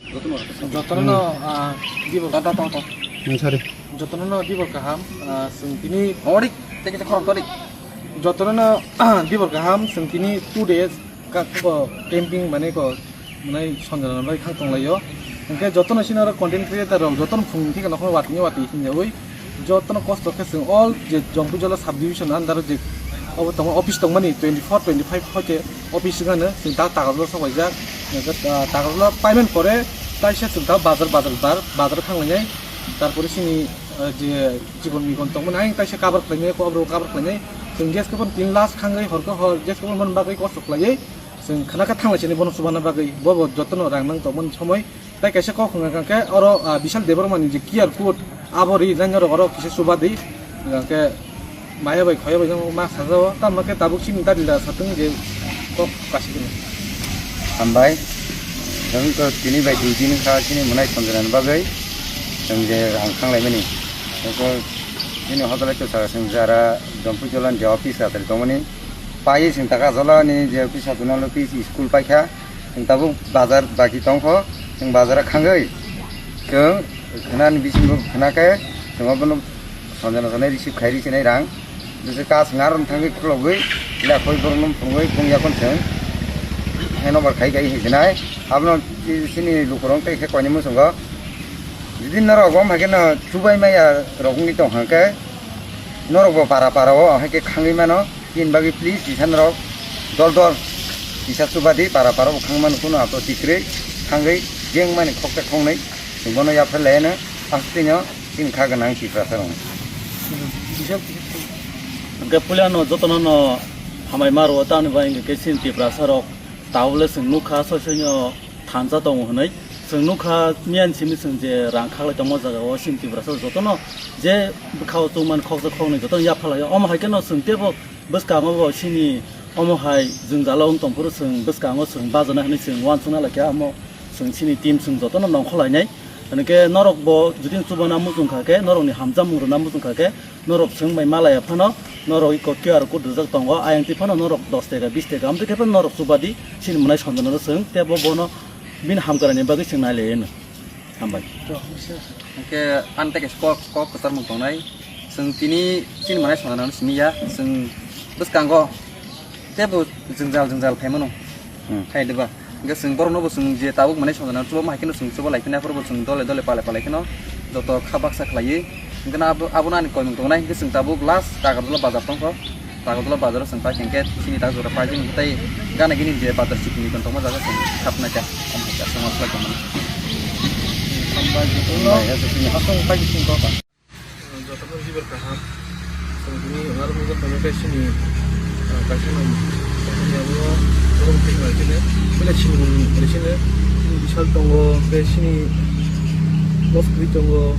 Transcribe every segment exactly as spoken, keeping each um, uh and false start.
Jotono no, ah, dibor. Tata, tata. Hmm, sorry. Jotono no dibor kaham, ah, chwng tini. Orik, teke te khorok torik. Jotono no dibor kaham, chwng tini two days ka, ko camping mane ko, mane sonjana bai khang tonglaio. Hingke jotono sini oro content creator rok jotono phung thika nokho watini wati hinjawi. Jotono kosto khe chwng all je Jompuijala sub division under je obo tongo, office tongmani twenty four twenty five hoite office gana chwng ta tagarlo sobaijak. Tagarlo payment pore taisa chwng ta bazar bazar bar bazar thanglainai. Tarpore chini, ah, je jibon mibon tongmani ayang taisa cover khlainai, ko obrok cover khlainai. Chwng jes khe tin lakh khangwi hor khe hor jes khe mon bagwi kosto khlaiwi. Chwng khana khe thanglai sini bono chubana bagwi, bo bo jotono rang nang tongmani somoi. Tai kaisa kok hwnka khe oro, ah, Bishal Debbarmani je Q R code abo ri nai norok oro kisa chuba di. Hwnka khe maya bai khoya bai ma sajao. Tamo khe tabuk chini dadi da satung je kok kasi kini. Hambai. Chwng to tini bai dui din kha chini mwnai sonjana bagwi. Chwng je rang khanglai mani. Chwng to chini hotel to sa chwng jara Jompuijala je office atari tongmani. Pai chwng taka jala ni je office atuna lo office school paikha. Chwng tabuk bazar baki tongkho, chwng bazar khangwi chwng khwnani bisingo khwnakhe chwng abono sonjana sonai receive khai richinai rang. Bisi kas ngaron thangwi khulogwi lekhoi borokno phungwi phung yakon chwng handover khai khai hinsinai. Abono chini lukurok tei khe koini muchungo. Jodi norok om hai kheno chubai maya rok wngwi tong hang khe norok bo para para o hai khe khangwi mano. Chini bagwi please, kisa norok dol dol kisa chuba di, para para bo khangmani kunu ato tikrwi khangwi jeng mani khoksa khongnwi chwng bono yapharlai no aswk twi no chini kha gwnang Tiprasa rok. Hwnkhe puila no jotono no hamai ma rwo, tamni bagwi hwnkhe chini Tiprasa rok tabuk le chwng nukha soi soi no thansa tongo hwnwi. Chwng nukha miyani simi chwng je rang khaklai tongma jaga o chini Tiprasa jotono je bwkha o chukmani khoksa khoknwi jotono yapharlai o. Omo hai kheno chwng teibo bwskango bo chini omo hai jwngjalo wng tongphuru chwng bwskango chwng bajana hwnwi chwng uansukna laikha. Omo chwng chini team chwng jotono nongkhorlainai. Hwnkhe norok bo jodi chubana muchung kha khe, norokni hamjakmung rwna muchung kha khe, norok chwng bai malaya phano, norok iko Q R code rijak tongo, ayang twi phano norok dos taka, bis taka, amtwi khe phano norok chuba di, chini mwnai sonjana no chwng, teibo bono bini hamkrai ni bagwi chwng nai lai no. Hambai. Hwnkhe ani tei kaisa kok, kok kwchar mung tongnai. Chwng tini chini mwnai sonjana no simi ya, chwng bwskango teibo jwngjal jwngjal phaimano. Hmm. Khai diba? Hingke chwng borokno bo chwng je tabuk mwnai songjana chuba hai kheno chwng chuba lai phina, aphuru bo chwng dole dole palai palai kheno joto kha baksa khlaiwi. Hingke abo, abono ani koimung tongnai, hingke chwng tabuk last Agartala bazar tongkho. Agartala bazaro chwng pai hingke chini tak jora pai hingke tei gana gini je bazar chikon mikon tongma jaga chwng khapnai kha. Omo hai khe aswk ma khlai tongmani. Hambai jotono. Hambai, aswk chini. Aswk pai chini kok. Jotono jibar kaham. Chwng tini aro nugwi tongo khe chini, ah, kaisa no, chini abo borok thwima chini, bini chini mung chini, chini Bishal tongo, khe chini Moskwi tongo,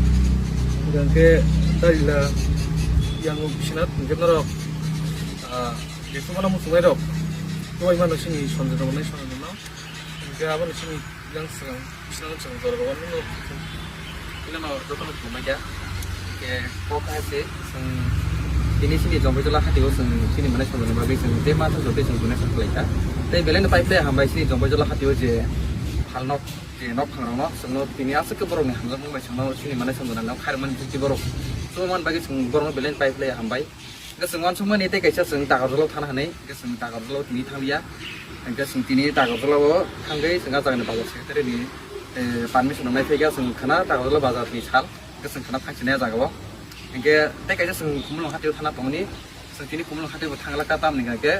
hwnkhe Dalila, yang Biswanath, hwnkhe norok, ah, je chubana muchungnai rok, chubai mano chini Sanjay rok nai Sanjay rok no, hwnkhe abono chini yang swkang Biswanath swkang jora rok no. Nino jotono khulumkha. Khe kok hai se chwng tini chini Jompuijala hati o chwng chini mwnai sonjana bagwi chwng tei ma thang jotoi chwng donation khlaikha. Tei belai no pai phlai hambai chini Jompuijala hati o je phalnok je nok phangrokno chwngno tini aswk khe borokni hamjakmung bai chwngno chini mwnai sonjana nok khairokmani jukti borok chubamani bagwi chwng borokno belai no pai phlai hambai. Hingke chwng uansukmani tei kaisa chwng Takarjala o thana hinwi, hingke chwng Takarjala o tini thangya. Hingke chwng tini Takarjala o thangwi chwng ah jagani bazar secretary ni, eh, permission rwnai phaikha chwng khwna Takarjala bazar ni sal, hingke chwng khwna thangsinai ah jaga o. Hingke tei kaisa chwng Khumulwng hati o thana tongmani, chwng tini Khumulwng hati o bo thangla ka tamni hingke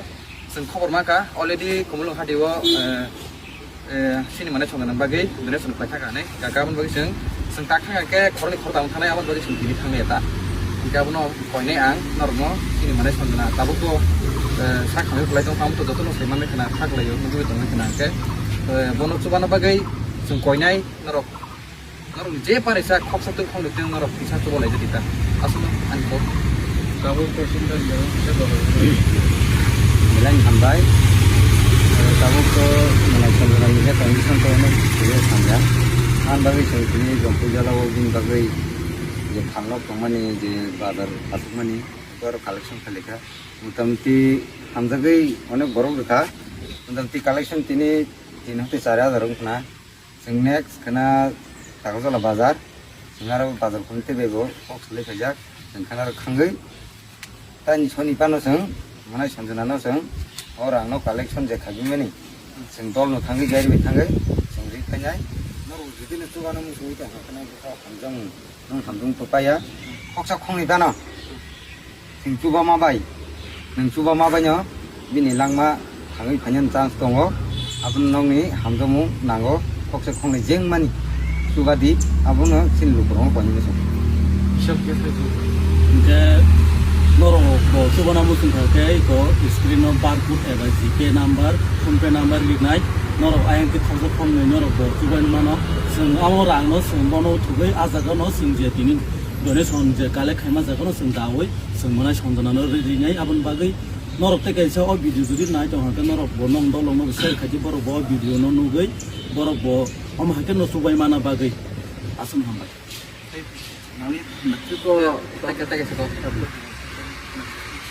chwng khobor mankha already Khumulwng hati o, eh, eh, chini mwnai sonjana bagwi donation khlai thangkha hinwi. Hingke aboni bagwi chwng, chwng tak thangkha khe khoroknwi khoroktham thangnai, aboni bagwi chwng tini thangmaya ta. Hingke abono koinai ang norokno chini mwnai sonjana tabukbo, eh, sak hamya khlai tongkha, amo to jotono sai manwi khna kha khlaio, nugwi tongwi khna hingke, eh, bono chubana bagwi chwng koinai norok. Norok je pare sa khoksa twi khoknwi twi norok kisa chuba lai jodi ta. Aswkno ani kok. Tabuk khe sindar jora kisa dolo. Belai hambai. Tabuk to mwnai sonjana ni je condition to no kisa hamya. Ang bagwi chwng tini Jompuijala o bini bagwi je phalnok tongmani je bazar aswkmani oro collection khalikha. Motamoti hamjagwi onek borok rwkha. Motamoti collection tini tin hwnkhe char hajar wngkha na. Chwng next khna Takarjala bazar. Chwng aro bazar khun tei bai bo kok salai phaijak. Chwng khna aro khangwi tani soni pano chwng, manai Sanjana no chwng, o rang no collection je khabi mani. Chwng dol no thangwi gari bai thangwi chwng ri phainai. Norok jodi no chuba no muchungwi tong kha khna bwkha hamjang. Nwng hamjwng to paya. Khoksa khongni phano. Chwng chuba ma bai. Nwng chuba ma bai no. Bini langma thangwi phainani chance tongo. Aboni nokni hamjakmung nango. Khoksa khongni jeng mani. Chuba di. Abono chini lukurok painani song. Hinkhe norok bo chubana muchung kha khe iko screen no barcode eba G P number, PhonePe number liknai. Norok ayang khe khoroksa khoroknwi norok bo chubaini mano. Chwng amo rangno chwng bono thugwi ah jagano chwng je tini donation je collect khaima jagano chwng daui chwng mwnai Sanjanano ri-, rinai. Aboni bagwi norok tei kaisa o video jodi nai tong hwnkhe norok bo nong dolongno share khaidi, borok bo o video no nugwi borok bo omo hai khe no chubai mana bagwi. Aswk hambai. Nangni tei kaisa kok.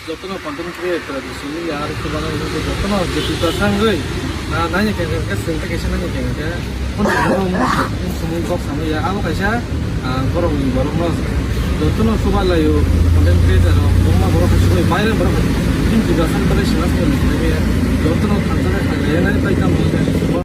Jotono content creator simi ya ar khe bana jotono jeti ta sangwi na nani khe khe sing ta khe nani khe khe phone sumung kok samwi ya abo kaisa borok ni borok no jotono suba layo content creator rok bongma borok sumui baire borok phim jiba san bare sima sima jotono thansa khe khe nai pai tamo.